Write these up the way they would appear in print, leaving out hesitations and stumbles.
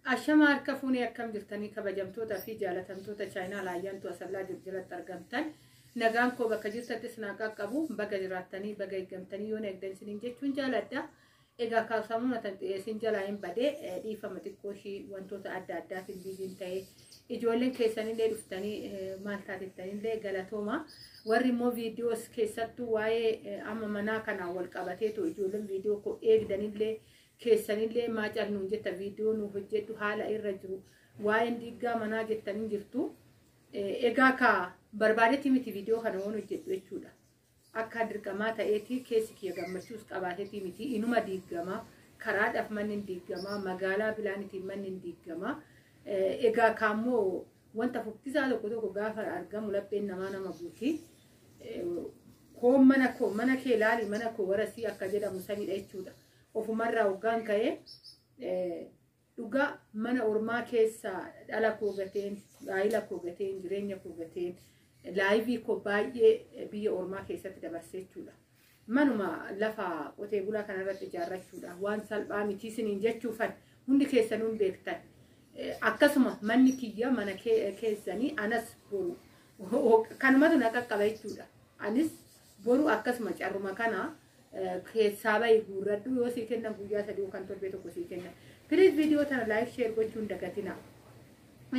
Ashama harka fuunee akkam jirtanii kabajamtoota fi jaalatamtoota chaayinaa laayyaantu asallaa jiru jalatti argamtan. Nagaan koo bakka jirtattis naa qaqqabu baga jiraattanii baga eeggamtanii yoon eegdan isiniin jechuun jaaladha. Egaa kaasamuun atan xiyyeessin jalaa hin badee dhiifama xiqqoo ishii wantoota adda addaatiin biiziin ta'ee ijoolleen keessanillee dhuftanii maal taatettanillee galatooma. Warri immoo viidiyoos keessattuu waa'ee amma manaa kanaan wal qabateetu ijoolleen viidiyoo koo eegdanillee keessanillee maa calnuun jetta viidiyoo nuuf hojjedhu haala irra jiru waa'een diiggaa manaa jettanii jirtu. Egaa kaa barbaadetti miti viidiyoo kana waan hojjedhu jechuudha. Akka dirqamaa ta'eeti keessi kiyya gammachuus qabaateeti miti inuma diiggamaa karaadhaaf manni hin diiggamaa magaalaa bilaanitiin manni hin diiggamaa. Egaa kaammoo wanta fokkisaa tokko tokko gaafa argamu lapheen namaa nama buuti. Koo mana koo mana kee laali mana koo warasii akka jedhamu sanidha jechuudha. Ofumarraa hoggaan ka'ee dhugaa mana ormaa keessaa dhala koo gateen gaa'ila koo gateen jireenya koo gateen laayivii koo baay'ee biyya ormaa keessatti dabarsee jechuudha. Manuma lafa qotee bulaa kanarratti ijaarrachuudha. Waan salphaa miti isiniin jechuufan hundi keessanuu hin beektan. Akkasuma manni kiyya mana keessanii anas boru kanumatu na qaqqaba jechuudha. Anis boru akkasuma carruma kana keessaa bahi guurradhu yoo sii kennan guyyaa 3 yookaan torbee tokko sii kennan. Please viidiyoo tana like share gochuun dagatina.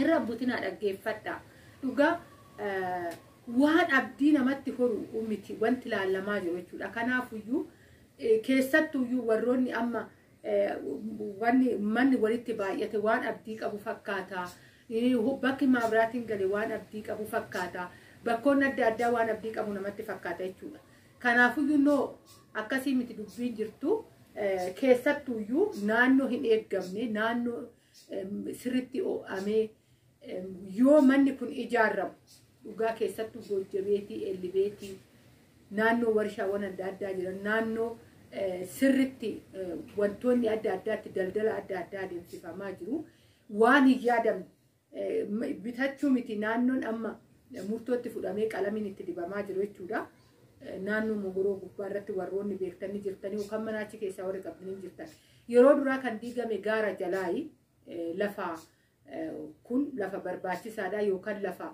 Irra butinaa dhaggeeffadha. Dhugaa waan abdii namatti horu miti wanti laallamaa jiru jechuudha. Kanaafuyyuu keessattuyyuu warroonni amma wanni manni walitti baay'ate waan abdii qabu fakkaata. Bakki maabiraatiin gale waan abdii qabu fakkaata. Bakkoonni adda addaa waan abdii qabu namatti fakkaata jechuudha. Kanaafuyyuu noo akkasii miti dubbiin jirtu keessattuyyuu naannoo hin eeggamne naannoo sirriitti ho'amee yoo manni kun ijaaramu dhugaa keessattuu Goojjabeetii, Ellibeetii, naannoo warshaawwan adda addaa jiran naannoo sirriitti wantoonni adda addaatti daldala adda addaa adeemsifamaa jiru. Waan hin yaadamne bitachuu miti naannoon amma murtootti fudhamee qalamiin itti dibamaa jiru jechuudha. Naannoo mogoroo gubbaa irratti warroonni beektanii jirtanii yookaan mana achi keessaa warri qabdanii jirtan. Yeroo duraa kan diigame gaara jalaayi lafa kun lafa barbaachisaadha yookaan lafa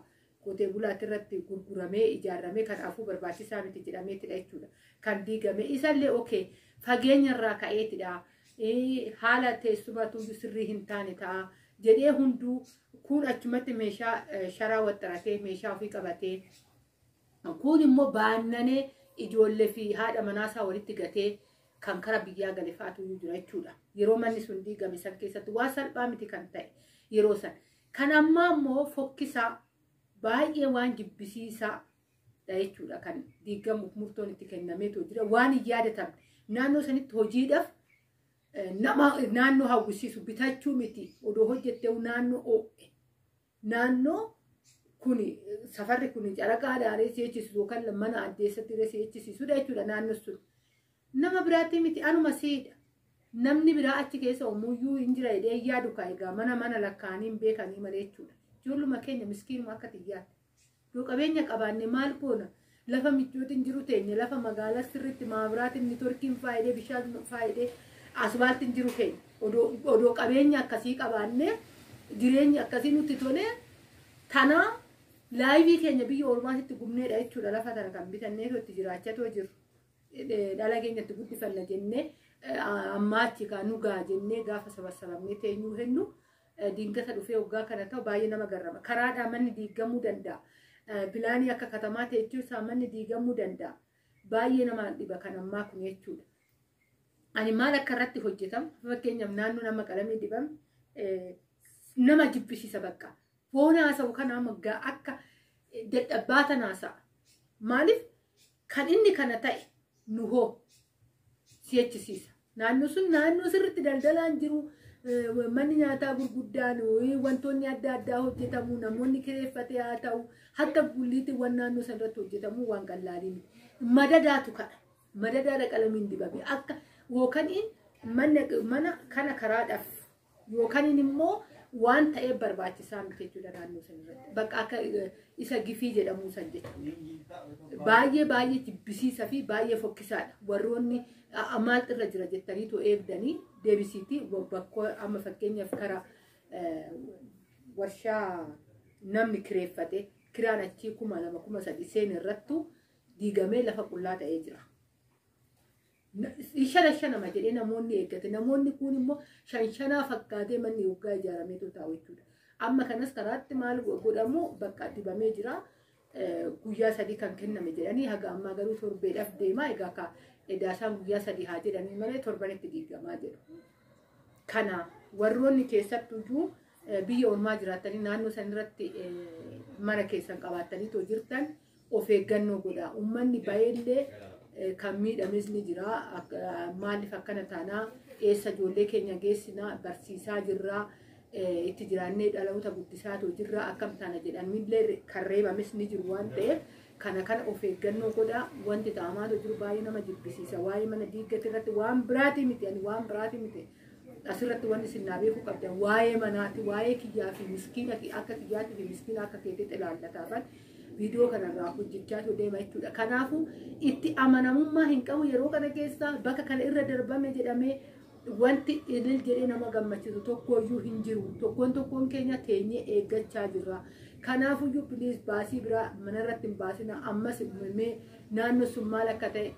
qotee bulaatti irratti gurguramee ijaaramee kanaafuu barbaachisaa miti jedhameetidha jechuudha. Kan diigame isallee okee fageenya irraa ka'eetidha. Haala teessumatu sirrii hin taane ta'a jedhee hunduu kun achumatti meeshaa sharaa waxxaratee meeshaa ofii qabatee kun immoo baannanee ijoollee fi haadha manaasaa walitti gatee kan kara biyyaa gale fa'aatu jira jechuudha. Yeroo manni sun diigame san keessatti waa salphaa miti kan ta'e yeroo san. Kan ammaa immoo fokkisaa baay'ee waan jibbisiisaa dha jechuudha kan diigamuuf murtoon itti kennameetu jira. Waan hin yaadatamne naannoo sanitti hojiidhaaf nama naannoo hawwisiisu bitachuu miti odoo hojjettee naannoo oo'e naannoo kuni safarri kuni caraqaadhaan reessi yookaan mana addeessatti reessi jechisiisudha jechuudha naannoo sun. Nama biraatti miti anuma siidha. Namni biraa achi keessa omuyyuu hin jira jedhee yaadu kaa egaa mana mana lakkaa'anii hin beekanii malee jechuudha. Ijoolluma keenya miskiinuma akka xiyyaatti. Yoo qabeenya qabaanne maal goona? Lafa michootiin jiru teenya lafa magaalaa sirriitti maabiraatiin niitoorkiin faayidee bishaan faayidee asfaaltiin jiru keenya. Odoo qabeenya akkasii qabaanne jireenyi akkasii nutti tolee tanaa laayivii keenya biyya ormaatitti gubneedha jechuudha lafa tana kan bitannee itti jiraachaa jiru. Dhala keenyatti guddifanna jennee ammaachi kaa nu gaa jennee gaafa sabasabamnee teenyuu hennu diingata dhufee waggaa kana ta'u baay'ee nama garrama. Karaadhaa manni diigamuu danda'a. Pilaanii akka katamaa teechuusaa manni diigamuu danda'a. Baay'ee nama dhiba kan ammaa kun jechuudha. Ani maal akka irratti hojjetamu fakkeenyaaf naannoo nama qalamii dibame nama jibbisiisa bakka. Foon haasa'u kana amma akka dadhabbaatan haasa'a. Maaliif kan inni kana ta'e nu hoo si'achisiisa. Naannoo sun naannoo sirriitti daldalaan jiru manni nyaataa gurguddaan wantoonni adda addaa hojjetamu namoonni kireeffate haa ta'u hatta gulliitiiwwan naannoo san irratti hojjetamu waan qallaalii miti. Madadaatu kadha. Madadaadha qalamiin dibame akka yookaan mana kana karaadhaaf yookaan immoo waan ta'eef barbaachisaa miti jechuudha naannoo san irratti. Bakka akka isa gifii jedhamu san jechuudha. Baay'ee baay'ee jibbisiisa fi baay'ee fokkisaadha. Warroonni maaltu irra jira jettaniitu eegdanii deebisiitii bakkoo amma fakkeenyaaf karaa Warshaa namni kireeffate kiraan achii 2000 3000 seen irrattu diigamee lafa qullaa ta'ee jira. 5-5 jedhee namoonni eeggate. Namoonni kun immoo 5-5 fakkaatee manni waggaa ijaarameetu taa'u jechuudha. Amma kanas karaatti maal godhamu bakka dibamee jira. Guyyaa 3 kan kenname jedhanii haga ammaa garuu torbeedhaaf deema. Egaa akka edaasaan guyyaa 3 haa jedhanii malee torbanitti diigamaa jedhu. Kana warroonni keessattuyyuu biyya ormaa jiraatanii naannoo sanirratti mana keessan qabaattanii too jirtan of eeggannoo godha. Uummanni baay'eellee kan miidhames ni jira. Maaliif akkana taanaa eessa ijoollee keenya geessinaa barsiisaa jirraa itti jiraannee dhaloota guddisaa too jirraa akkam taana jedhanillee kan reebames ni jiru waan ta'eef kana of eeggannoo godha. Wanti ta'amaatu jiru baay'ee nama jibbisiisa. Waa'ee mana diiggate irratti waan biraatii miti ani waan biraatii miti. Asirratti wanti isin naa beekuu qabdan waa'ee manaati, waa'ee kiyyaa fi miskiina akka kiyyaatii fi miskiina akka keetiitti ilaallataafan viidiyoo kanarraa hojjechaa deema jechuudha. Kanaafuu itti amanamummaa hin qabu yeroo kana keessa bakka kana irra darbame jedhamee wanti ilil jedhee nama gammachiisu tokkoyyuu hin jiru. Tokkoon tokkoon keenya teenyee eeggachaa jirra. Kanaafuyyuu piliis baasii biraa manarratti hin baasina. Ammas mee naannoo sun maal akka ta'e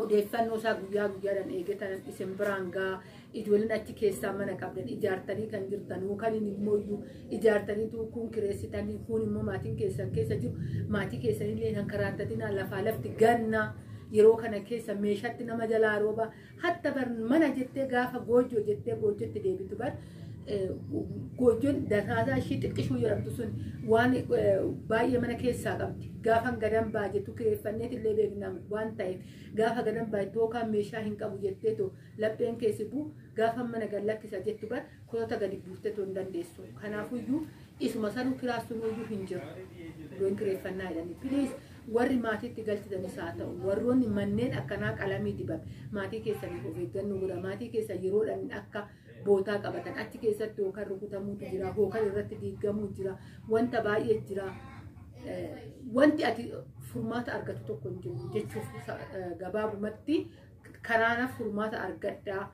odeeffannoo isaa guyyaa guyyaadhaan eeggatan isin biraan ga'a. Ijoolleen achi keessaa mana qabdan ijaartanii kan jirtan yookaan immoo ijaartanii kun kireessitanii kun immoo maatiin keessan keessa jiru maatii keessanillee kan karaantatina lafaa lafti ganna yeroo kana keessa meeshaatti nama jalaa rooba hatta bar mana jettee gaafa goojjoo jettee goojjootti deebitu bar goojjoon dasaasaa ishii xiqqishuu jedhamtu sun waan baay'ee mana keessaa qabdi. Gaafa gadan baajettu kireeffanneet illee beekna waan ta'eef gaafa gadan baajettu yookaan meeshaa hin qabu jetteetu lapheen keessi buu gaafa mana gad lakkisa jettu bar kotota gadi buufteetu hin dandeessu. Kanaafuyyuu isuma sanuu kiraasunuyyuu hin jiru. Iddoon kireeffannaa jedhanii. Piliis warri maatiitti galchitanis haa ta'u warroonni manneen akkanaa qalamii dibame maatii keessaniif of eeggannoo godha. Maatii keessa yeroodhaan akka bootaa qabatan achi keessatti yookaan rukutamuutu jira yookaan irratti diigamuu jira wanta baay'ee jira. Wanti ati furmaata argatu tokko hin jiru jechuuf gabaabumatti karaana furmaata argadhaa.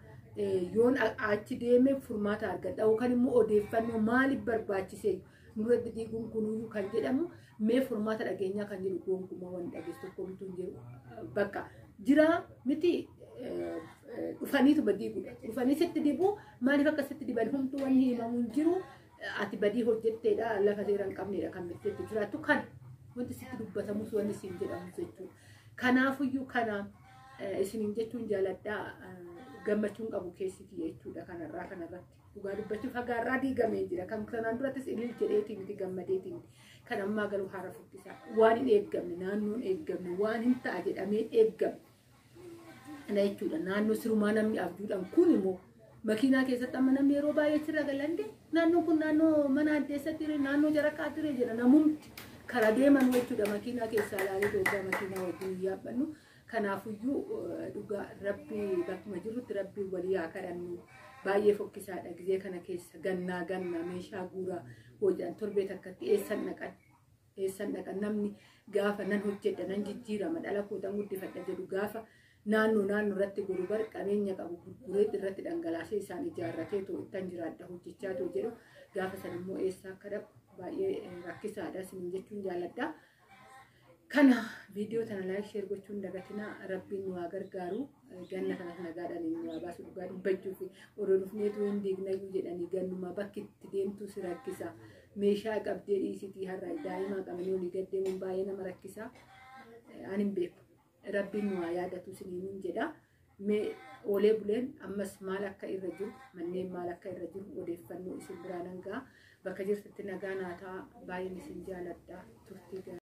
Yoon achi deeme furmaata argadhaa yookaan immoo odeeffannoo maaliif barbaachisee nurratti diiguun kunuyyuu kan jedhamu mee furmaata dhageenyaa kan jedhu gonkumaa waan dhageessu tokko mitu hin jiru. Bakka jira miti dhufaniitu diiguudha. Dhufanii sitti dibuu maaliif akka sitti diban homtuu wanni himamu hin jiru. Ati badii hojjetteedha lafa seera hin qabneedha kan bitteetti jiraattu kan wanti sitti dubbatamus wanni siin jedhamus jechuudha. Kanaafuyyuu kana isiniin jechuun jaaladhaa gammachuun qabu keessi kiyya jechuudha kanarraa kanarratti. Dhugaa dubbachuuf hagaarraa diigamee jira. Kan kanaan durattis ilil jedheetii miti gammadeetii miti. Kan ammaa garuu haara fuffisaa. Waan hin eeggamne naannoon eeggamne waan hin ta'a jedhamee eeggamne. Kana jechuudha naannoo sirumaa namni abjuudhaan kun immoo makiinaa keessatti amma namni yeroo baay'ee achirra galande naannoon kun naannoo mana addeessa ture naannoo jaraqaa ture jedha namumti karaa deeman jechuudha makiinaa keessaa ilaalee dhugaa makiinaa wajjin yaabbannu. Kanaafuyyuu dhugaa rabbii bakkuma jirrutti rabbii walii haa kadhannu. Baay'ee fokkisaadha gizee kana keessa gannaa ganna meeshaa guuraa hojjan torbee takkatti eessan dhaqan namni gaafa nan hojjedha nan jijjiirama dhala kootan guddifadha jedhu gaafa naannoo naannoo irratti godhu bar qabeenya qabu gurguree irratti dhangalaasee isaan ijaarratee too ittan jiraadha hojjechaa too jedhu gaafa san immoo eessaa akka dhaqu baay'ee rakkisaadha isiniin jechuun jaalladha. Kana viidiyoo tana laayik sheer gochuun dagatinaa rabbiin nu haa gargaaru ganna kanas nagaadhaan nu haa baasu dhugaa dubbachuuf odoo dhufneetu hin diignayyuu jedhanii gannuma bakki itti deemtu si rakkisa meeshaa qabdee dhiisitii har'a daa'imaa qabanii olii gad deemuun baay'ee nama rakkisa ani hin beeku rabbiin nu haa yaadatu isiniin jedha. Mee oolee buleen ammas maal akka irra jiru manneen maal akka irra jiru odeeffannoo isin biraan hangaa bakka jirtutti nagaa naa ta'a baay'een isin jaaladha turtii.